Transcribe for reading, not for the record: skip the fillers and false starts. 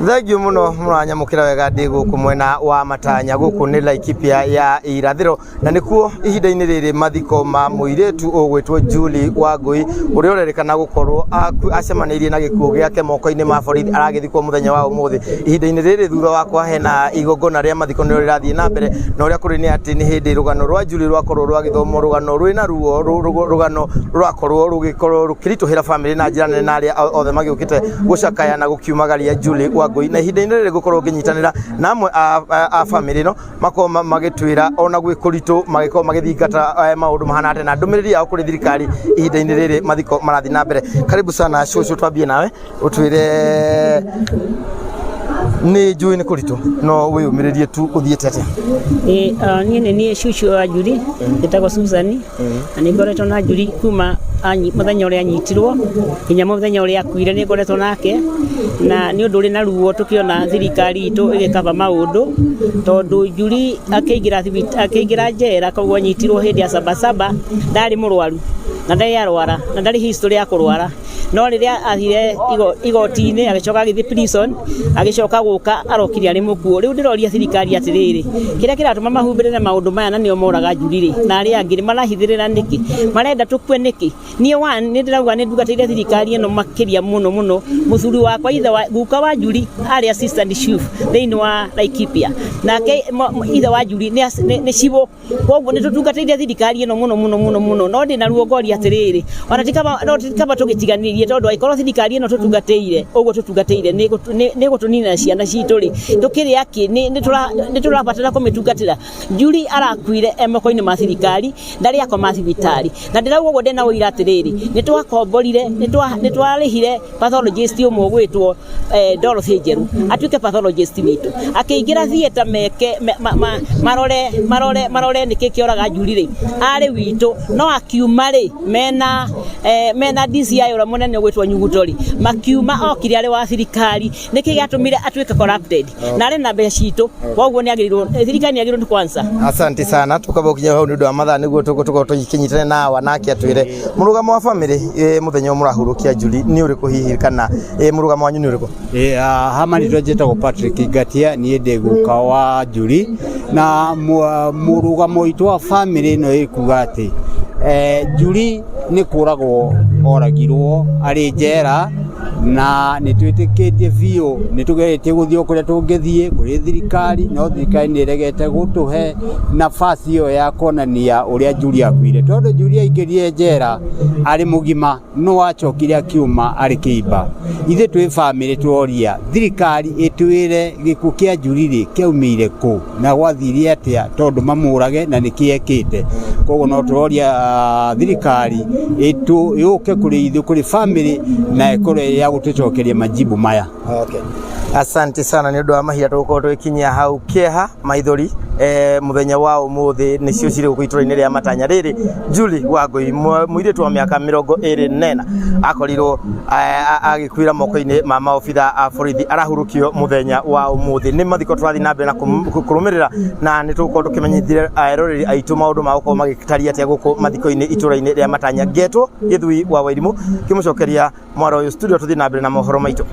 Thengiũ mũno mũranyamũkĩra wega. Ndĩ gũkũ mwena wa Matanya, gũkũ nĩ Laikipia ya irathĩro, na nĩkuo ihinda-inĩ rĩrĩ mathiko ma mũirĩtu ũgwĩtwo Julie Wangui, ũrĩa ũrerĩkana gũkorwo acemanĩirie na gĩkuũ gĩake moko-inĩ ma borithi, aragĩthikwo mũthenya wa ũmũthĩ. Ihinda-inĩ rĩrĩ thutha wakwa hena igongona rĩa mathiko nĩrĩo rĩrathiĩ na mbere, na ũrĩa kũrĩ nĩ atĩ nĩ hĩndĩ rũgano rwa Julie rwakorwo rwagĩthomwo, rũgano rwĩna ruo, rũgano rũrakorwo rũgĩkorwo rũkĩritũhĩra bamĩrĩ na njĩra nene, na arĩa othe magĩũkĩte gũcakaya na gũkiumagaria Julie Wangui. Na ihinda-inĩ rĩrĩ gũkorwo ngĩnyitanĩra na amwe a bamĩrĩ ĩno, makorwo magĩtwĩra ona gwĩ kũritũ magĩkorwo magĩthingata maũndũ mahana atĩa na ndũmĩrĩri yao kũrĩ thirikari ihinda-inĩ rĩrĩ mathiko marathiĩ na mbere. Karibu sana cũcũ, twambie nawe ũtwĩre, nĩ njũĩ nĩ kũritũ no wĩyũmĩrĩrie tu, ũthiĩte atĩa? Ĩ, niĩ nĩ niĩ cucu wa Njuri, njĩtagwo Susan, na nĩ ngoretwo na Njuri kuma mũthenya ũrĩa anyitirwo nginya mũthenya ũrĩa akuire, nĩ ngoretwo nake. Na nĩ ũndũ ũrĩ na ruo tũkĩona thirikari itũ ĩgĩkaba maũndũ, tondũ Njuri akĩingĩra njera, koguo anyitirwo hĩndĩ ya Sabasaba, ndarĩ mũrwaru na ndarĩ arwara na ndarĩ history ya kũrwara. No rĩrĩa athire igoti-inĩ, agĩcoka agĩthiĩ prison, agĩcoka gũka arokire arĩ mũkuũ. Rĩu ndĩroria thirikari atĩrĩrĩ, kĩrĩa kĩratũma mahumbĩrĩre maũndũ maya na nĩo moraga Njuri rĩ, na arĩa angĩ rĩ, marahithĩrĩra nĩkĩ? Marenda tũkue nĩkĩ? Niĩ one nĩ ndĩrauga nĩ ndungatĩire thirikari ĩno makĩria mũno mũno. Mũthuri wakwa, ithe wa guka wa Njuri, arĩ assistant chief thĩinĩ wa Laikipia, nake ithe wa Njuri nĩ cibũ. Koguo nĩ tũtungatĩire thirikari ĩno mũno mũno mũno mũno. No ndĩna ruo ngoria atĩrĩrĩ, ona ti kaba, no ti kaba tũgĩtiganĩrie, tondũ angĩkorwo thirikari ĩno tũtungatĩire ũguo tũtungatĩire nĩ gũtũninĩra ciana citũ rĩ, tũkĩrĩ akĩ? Nĩ tũrabatara kũmĩtungatĩra? Njuri arakuire e moko-inĩ ma thirikari, ndarĩ akoma thibitarĩ. Na ndĩrauga ũguo ndĩna ũira atĩrĩrĩ, nĩ twakomborire, nĩ twarĩhire pathologist ũmwe ũgwĩtwo Dorothy Njeru atuĩke pathologist witũ, akĩingĩra theatre meke marore nĩkĩ kĩoraga Njuri rĩ, arĩ witũ. No akiuma rĩ, mena DCI ũrĩa mũnene ũgwĩtwo Nyuguto rĩ, makiuma okire arĩ wa thirikari. Nĩkĩ gĩatũmire atuĩke corrupted na arĩ na mbeca citũ? Koguo nĩ agĩrĩirwo, thirikari nĩ agĩrĩirwo nĩ kwanza. Asante sana. Tukaba ũkinya hau nĩ ũndũ wa mathaa nĩguo tũgũkorwo tũkĩnyitana na awa nake atwĩre mũrũgamo wa bamĩrĩ mũthenya ũyũ mũrahurũkia Julie nĩ ũrĩkũ hihi, kana mũrũgamo wanyu nĩ ũrĩkũ? Ĩ, ha marĩtwa njĩtagwo Patrick Ngatia, niĩ ndĩ guka wa Njuri, na mũrũgamo witũ wa bamĩrĩ ĩno ĩkuga atĩ Njuri nĩ kũragwo oragirwo arĩ njera, na nĩ twĩtĩkĩtie biũ, nĩ tũgeretie gũthiĩ o kũrĩa tũngĩthiĩ kũrĩ thirikari, no thirikari nĩ ĩregete gũtũhe nafasi ĩyo ya kuonania ũrĩa Njuri akuire, tondũ Njuri aingĩrire njera arĩ mũgima no acokire akiuma arĩ kĩimba. Ithuĩ twĩ bamĩrĩ tworia thirikari ĩtwĩre gĩkuũ kĩa Njuri rĩ kĩaumĩire kũ na gwathire atĩa tondũ mamũrage na nĩkĩ ekĩte. Koguo no tũroria thirikari yũke kũrĩ ithuĩ, kũrĩ bamĩrĩ, na ĩkorwo ĩ ya gũtũcokeria majibu maya. Okay. Asante sana nĩ ũndũ wa mahinda. Tũgũkorwo tũgĩkinyia hau. Kĩeha, maithori mũthenya wa ũmũthĩ nĩcio cirĩ gũkũ itũra-inĩ rĩa Matanya. Rĩrĩ Julie Wangũi, mũirĩtu wa mĩaka 24, akorirwo agĩkuĩra moko-inĩ ma maobitha a borithi, arahurũkio mũthenya wa ũmũthĩ. Nĩ mathiko tũrathiĩ na mbere na kũrũmĩrĩra, na nĩ tũgũkorwo tũkĩmenyithia eroreri aitũ maũndũ ma gũkorwo magĩtaria atĩa gũkũ mathiko-inĩ itũra-inĩ rĩa Matanya. Ngetwo Gĩthui wa Wairimũ, kĩmũcokeria mwaro ũyũ studio, tũthiĩ na mbere na mohoro maitũ.